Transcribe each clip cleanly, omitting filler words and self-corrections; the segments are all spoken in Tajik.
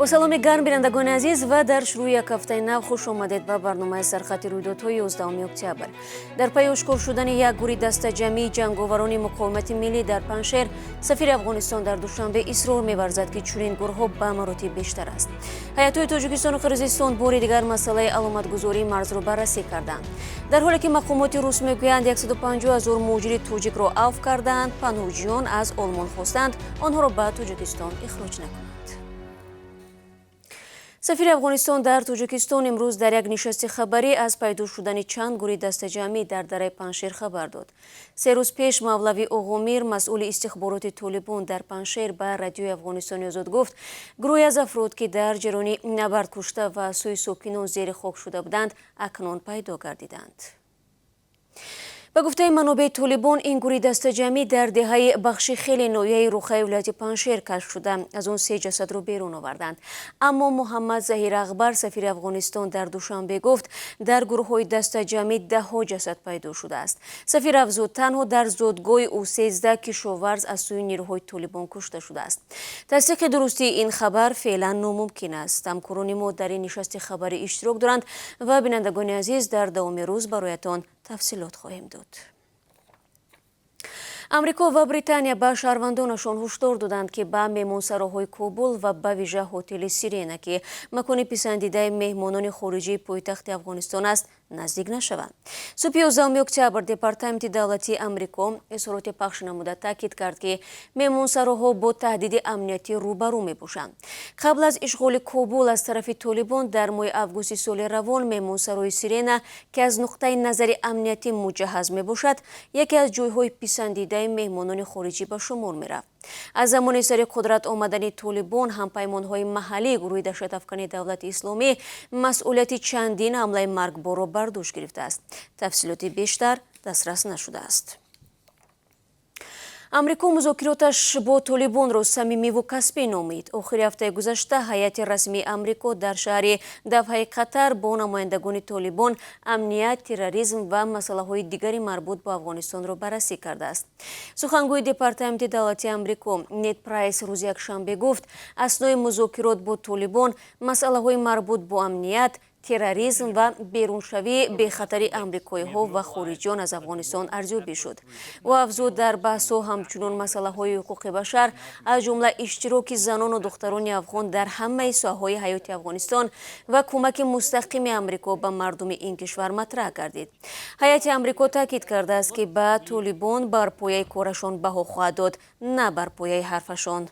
Бо саломи гарм, бинандагони азиз, ва дар шурӯи як ҳафтаи нав хуш омадед ба барномаи сархати рӯйдодҳои 11 октябр. Дар пайи ошкор шудани як гурӯҳи дастаҷамъии ҷанговарони муқовимати миллӣ дар Панҷшер, сафири Афғонистон дар Душанбе исрор меварзад, ки чунин гурӯҳҳо ба маротиб бештар аст. Ҳайатҳои Тоҷикистону Қирғизистон бори дигар масъалаи аломатгузории марзро баррасӣ карданд. Дар ҳоле ки мақомоти рус мегӯянд, 150 ҳазор муҳоҷири тоҷикро авф кардаанд, паноҳҷӯён аз Олмон хостанд, онҳоро ба Тоҷикистон ихроҷ накунанд. Сафири Афғонистон дар Тоҷикистон имрӯз дар як нишасти хабарӣ аз пайдо шудани чанд гурӯҳи дастаҷамъӣ дар дараи Панҷшер хабар дод. 3 рӯз пеш Мавлавӣ Оғомир, масъули истихбороти Толибон дар Панҷшер, ба Радиои Афғонистони Озод гуфт, гурӯҳе аз афрод, ки дар ҷараёни набард кушта ва аз сӯи сокинон зери хок шуда буданд, акнун пайдо гардиданд. Ба гуфтаи манобеи Толибон, ин гурӯҳи дастаҷамъӣ дар деҳаи Бахши Хели ноҳияи Рухаи вилояти Панҷшер кашф шуда, аз он се ҷасадро берун оварданд. Аммо Муҳаммад Заҳир Акбар, сафири Афғонистон дар Душанбе, гуфт, дар гурӯҳҳои дастаҷамъӣ даҳҳо ҷасад пайдо шудааст. Сафир афзуд, танҳо дар зодгоҳи ӯ 13 кишоварз аз сӯи нерӯҳои Толибон кушта шудааст. Тасдиқи дурустии ин хабар феълан номумкин аст. Ҳамкорони мо дар ин нишасти хабарӣ иштирок доранд ва, бинандагони азиз, дар давоми рӯз бароятон тафсилот хоҳем дод. Амрико ва Британия ба шаҳрвандонашон ҳушдор доданд, ки ба меҳмонсароҳои Кобул ва ба вижа ҳотели Сирена, ки макони писандидаи меҳмонони хориҷии пойтахти Афғонистон аст, наздик нашаванд. Субҳи 11 октябр Департаменти давлатии Амрико изҳороти пахш намуда таъкид кард, ки меҳмонсароҳо бо таҳдиди амниятӣ рӯбарӯ мебошанд. Қабл аз ишғоли Кобул аз тарафи Толибон дар моҳи августи соли равон, меҳмонсарои Сирена, ки аз нуқтаи назари амниятӣ муҷаҳҳаз мебошад, яке аз ҷойҳои писандидаи меҳмонони хориҷӣ ба шумор мерафт. Аз замони сари қудрат омадани Толибон, ҳампаймонҳои маҳаллии гурӯҳи даҳшатафкани Давлати Исломӣ масъулияти чандин ҳамлаи маргборро бар дӯш гирифтааст. Тафсилоти бештар дастрас нашудааст. Амрико музокироташ бо Толибонро самимиву касбӣ номид. Охири ҳафтаи гузашта ҳайати расмии Амрико дар шаҳри Давҳаи Қатар бо намояндагони Толибон амният, терроризм ва масъалаҳои дигари марбут ба Афғонистонро баррасӣ кардааст. Сухангӯи Департаменти давлатии Амрико Нед Прайс рӯзи якшанбе гуфт, аснои музокирот бо Толибон масъалаҳои марбут бо амният, терроризм ва беруншавии бехатари амрикоиҳо ва хориҷиён аз Афғонистон арзёбӣ шуд. Ӯ афзуд, дар баҳсҳо ҳамчунон масъалаҳои ҳуқуқи башар, аз ҷумла иштироки занону духтарони афғон дар ҳамаи соҳаҳои ҳаёти Афғонистон ва кӯмаки мустақими Амрико ба мардуми ин кишвар матраҳ гардид. Ҳайати Амрико таъкид кардааст, ки ба Толибон бар пояи корашон баҳо хоҳад дод, на бар пояи ҳарфашон.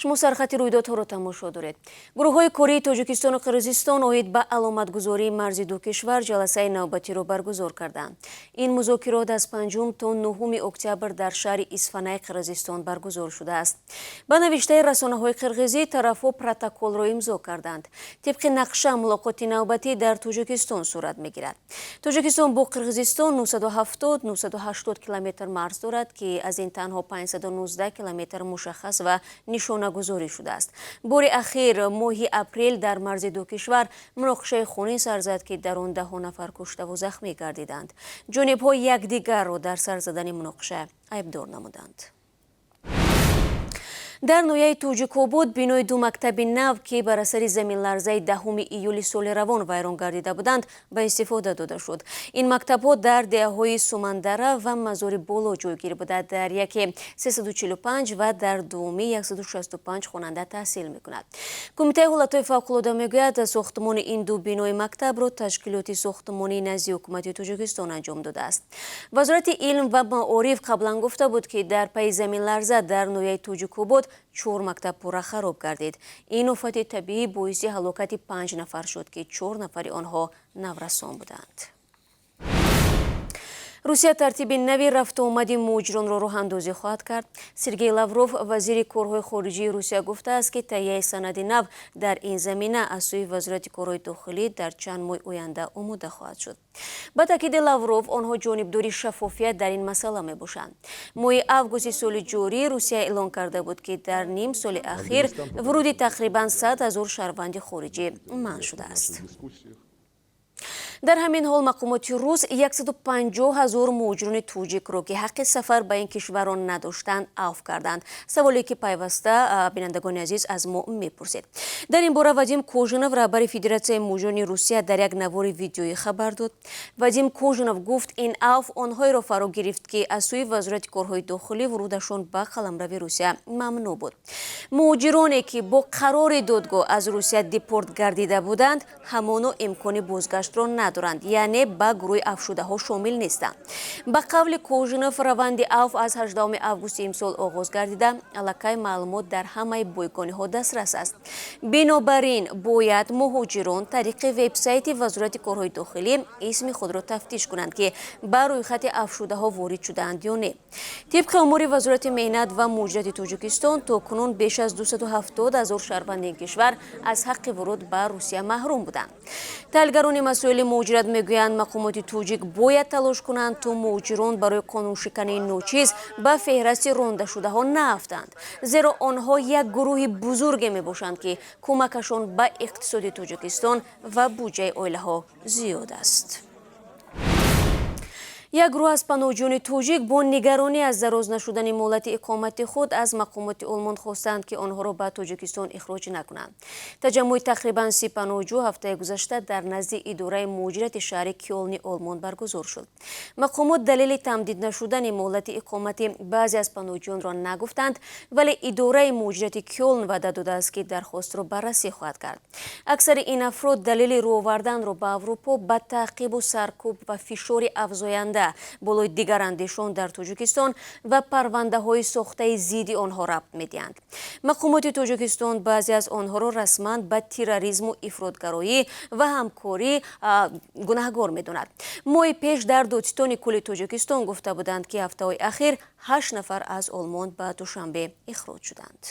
Шумо сархати рӯйдодҳоро тамошо доред. Гурӯҳҳои кории Тоҷикистону Қирғизистон оид ба аломатгузории марзи ду кишвар ҷаласаи навбатиро баргузор карданд. Ин музокирот аз 5 то 9 октябр дар шаҳри Исфанаи Қирғизистон баргузор шудааст. Ба навиштаи расонаҳои қирғизӣ, тарафҳо протоколро имзо карданд. Тибқи нақша, мулоқоти навбатӣ дар Тоҷикистон сурат мегирад. Тоҷикистон бо Қирғизистон 970-980 километр марз дорад, ки аз ин танҳо 519 километр мушаххас ва нишонагузорӣ шудааст. Бори ахир моҳи апрел дар марзи ду кишвар муноқишаи хунин сар зад, ки дар он даҳҳо нафар куштаву захмӣ гардиданд. Ҷонибҳо якдигарро дар сар задани муноқиша айбдор намуданд. Дар ноҳияи Тоҷикобод бинои ду мактаби нав, ки бар асари заминларзаи 10 июли соли равон вайрон гардида буданд, ба истифода дода шуд. Ин мактабҳо дар деҳаҳои Сумандара ва Мазори Боло ҷойгир буда, дар яке 345 ва дар дуввумӣ 165 хонанда таҳсил мекунад. Кумитаи ҳолатҳои фавқулода мегӯяд, сохтмони ин ду бинои мактабро ташкилоти сохтмонии назди ҳукумати Тоҷикистон анҷом додааст. Вазорати илм ва маориф қаблан гуфта буд, ки дар пайи заминларза дар ноҳияи Тоҷикобод чор мактаб пурра хароб гардид. Ин офати табиӣ боиси ҳалокати панҷ нафар шуд, ки чор нафари онҳо наврасон буданд. Русия тартиби нави рафтуомади муҳоҷиронро роҳандозӣ хоҳад кард. Сергей Лавров, вазири корҳои хориҷии Русия, гуфтааст, ки таҳияи санади нав дар ин замина аз сӯи Вазорати корҳои дохилӣ дар чанд моҳи оянда омода хоҳад шуд. Ба таъкиди Лавров, онҳо ҷонибдори шаффофият дар ин масъала мебошанд. Моҳи августи соли ҷорӣ Русия эълон карда буд, ки дар ним соли ахир вуруди тақрибан 100 000 шаҳрванди хориҷӣ манъ шудааст. Дар ҳамин ҳол, мақомоти рус 150 000 муҳоҷирони тоҷикро, ки ҳаққи сафар ба ин кишварро надоштанд, авф карданд. Саволе, ки пайваста бинандагони азиз аз мо мепурсед. Дар ин бора Вадим Кожинов, раҳбари Федератсияи муҳоҷирони Русия, дар як навори видеоӣ хабар дод. Вадим Кожинов гуфт, ин авф онҳоеро фаро гирифт, ки аз сӯи Вазорати корҳои дохилӣ вурудашон ба қаламрави Русия мамнӯъ буд. Муҳоҷироне, ки бо қарори додгоҳ аз Русия депорт гардида буданд, ҳамоно имкони бозгаштро надоранд, яъне ба гурӯҳи афвшудаҳо шомил нестанд. Ба қавли Кожинов, раванди авф аз 18 августи имсол оғоз гардида, аллакай маълумот дар ҳамаи бойгониҳо дастрас аст. Бинобар ин бояд муҳоҷирон тариқи вебсайти Вазорати корҳои дохилӣ исми худро тафтиш кунанд, ки ба рӯйхати афвшудаҳо ворид шудаанд ё не. Тибқи омори Вазорати меҳнат ва муҳоҷирати Тоҷикистон, то кунун беш аз 270 000 шаҳрванди ин кишвар аз ҳаққи вуруд ба Русия маҳрум буданд. Таҳлилгарони масоили муҳоҷират мегӯянд, мақомоти тоҷик бояд талош кунанд, то муҳоҷирон барои қонуншикании ночиз ба феҳрасти рондашудаҳо наафтанд, зеро онҳо як гурӯҳи бузурге мебошанд, ки кӯмакашон ба иқтисоди Тоҷикистон ва буҷаи оилаҳо зиёд аст. Як гурӯҳ аз паноҳҷӯёни тоҷик бо нигаронӣ аз дароз нашудани муҳлати иқомати худ аз мақомоти Олмон хостанд, ки онҳоро ба Тоҷикистон ихроҷ накунанд. Таҷаммӯи тақрибан 30 паноҳҷӯ ҳафтаи гузашта дар назди идораи муҳоҷирати шаҳри Кёлни Олмон баргузор шуд. Мақомот далели тамдид нашудани муҳлати иқомати баъзе аз паноҳҷӯёнро нагуфтанд, вале идораи муҳоҷирати Кёлн ваъда додааст, ки дархостро баррасӣ хоҳад кард. Аксари ин афрод далели рӯ оварданро ба Аврупо ба таъқибу саркӯб ва фишори афзоянда болои дигарандешон дар Тоҷикистон ва парвандаҳои сохтаи зидди онҳо рабт медиҳанд. Мақомоти Тоҷикистон баъзе аз онҳоро расман ба терроризму ифротгароӣ ва ҳамкорӣ гунаҳгор медонад. Моҳи пеш дар Додситони кулли Тоҷикистон гуфта буданд, ки ҳафтаҳои ахир ҳашт нафар аз Олмон ба Душанбе ихроҷ шуданд.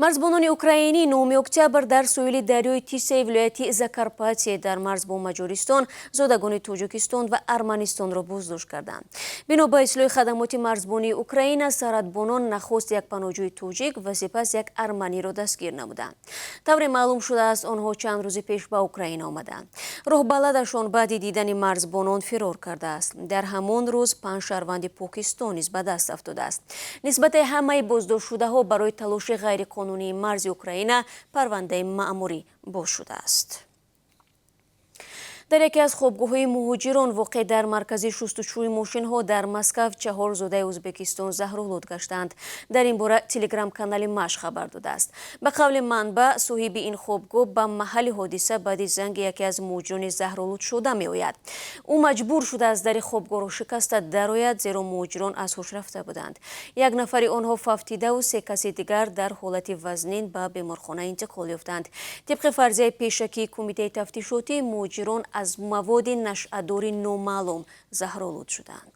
Марзбонони украинӣ 9 октябр дар соҳили дарёи Тисаи вилояти Закарпатия дар марз бо Маҷористон зодагони Тоҷикистон ва Арманистонро боздошт карданд. Бино ба ислоҳи хадамоти марзбонии Украина, сарҳадбонон нахуст як паноҳҷӯи тоҷик ва сипас як арманиро дастгир намуданд. Тавре маълум шудааст, онҳо чанд рӯзи пеш ба Украина омаданд. Роҳбаладашон баъди дидани марзбонон фирор кардааст. Дар ҳамон рӯз панҷ шаҳрванди Покистон низ ба даст афтодааст. Нисбати ҳамаи боздоштшудаҳо барои талоши ғайриқонунии марзи Украина парвандаи маъмурӣ боз шудааст. Дар яке аз хобгоҳҳои муҳоҷирон, воқеъ дар маркази шустушӯи мошинҳо дар Москав, чаҳор зодаи Ӯзбекистон заҳролуд гаштанд. Дар ин бора телеграм-канали Маш хабар додааст. Ба қавли манбаъ, соҳиби ин хобгоҳ ба маҳалли ҳодиса баъди занги яке аз муҳоҷирони заҳролудшуда меояд. Ӯ маҷбур шудааст дари хобгоҳро шикаста дарояд, зеро муҳоҷирон аз ҳуш рафта буданд. Як нафари онҳо фавтидаву се каси дигар дар ҳолати вазнин ба беморхона интиқол ёфтанд. Тибқи фарзияи пешакии кумитаи тафтишотӣ, муҳоҷирон аз маводи нашъадори номаълум заҳролуд шуданд.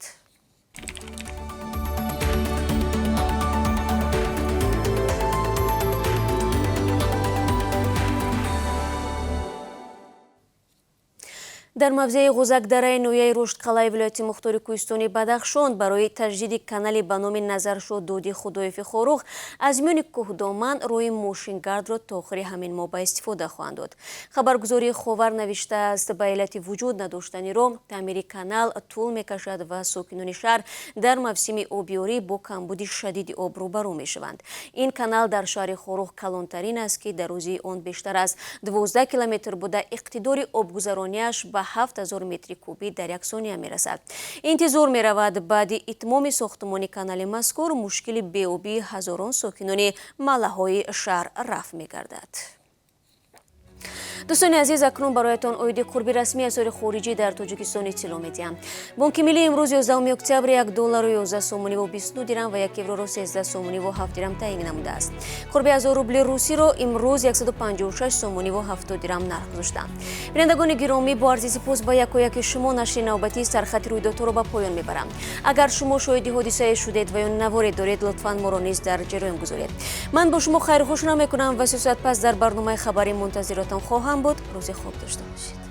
Дар мавзеи Ғузакдараи ноҳияи Рӯштқалаи вилояти мухтори кӯҳистони Бадахшон барои таҷдиди канали ба номи Назаршо Доди Худоеви Хоруғ аз миёни кӯҳдоман роҳи мошингардро то охири ҳамин моҳ ба истифода хоҳанд дод. Хабаргузории Ховар навиштааст, ба иллати вуҷуд надоштани роҳ таъмири канал тӯл мекашад ва сокинони шаҳр дар мавсими обёрӣ бо камбуди шадиди об рӯбарӯ мешаванд. Ин канал дар шаҳри Хоруғ калонтарин аст, ки дарозии он бештар аз 12 километр буда, иқтидори обгузаронияш ба 7000 метри кубӣ дар як сония мерасад. Интизор меравад, баъди итмоми сохтмони канали мазкур мушкили беобии ҳазорон сокинони маҳаллаҳои шаҳр рафъ мегардад. Дӯстони азиз, акнун бароятон оиди қурби расмии асъори хориҷӣ дар Тоҷикистон иттилоъ медиҳам. Бонки Миллӣ имрӯз, 11 октябр, 1 доллару 11 сомониву 29 дирам ва 1 евроро 13 сомониву 7 дирам таъин намудааст. Қурби 1000 рубли русиро имрӯз 156 сомониву 70 дирам нарх гузоштанд. Бинандагони гиромӣ, бо арзи сипос ба якояки шумо нашри навбатии Сархати рӯйдодҳоро ба поён мебарам. Агар шумо шоҳиди ҳодисае шудед ва ё наворе доред, лутфан моро низ дар ҷараён гузоред. Ман бо шумо хайрхуш намекунам ва 3 соат пас дар барномаи хабарӣ мунтазиротон хоҳам буд. Рӯзи хуб дошта бошед.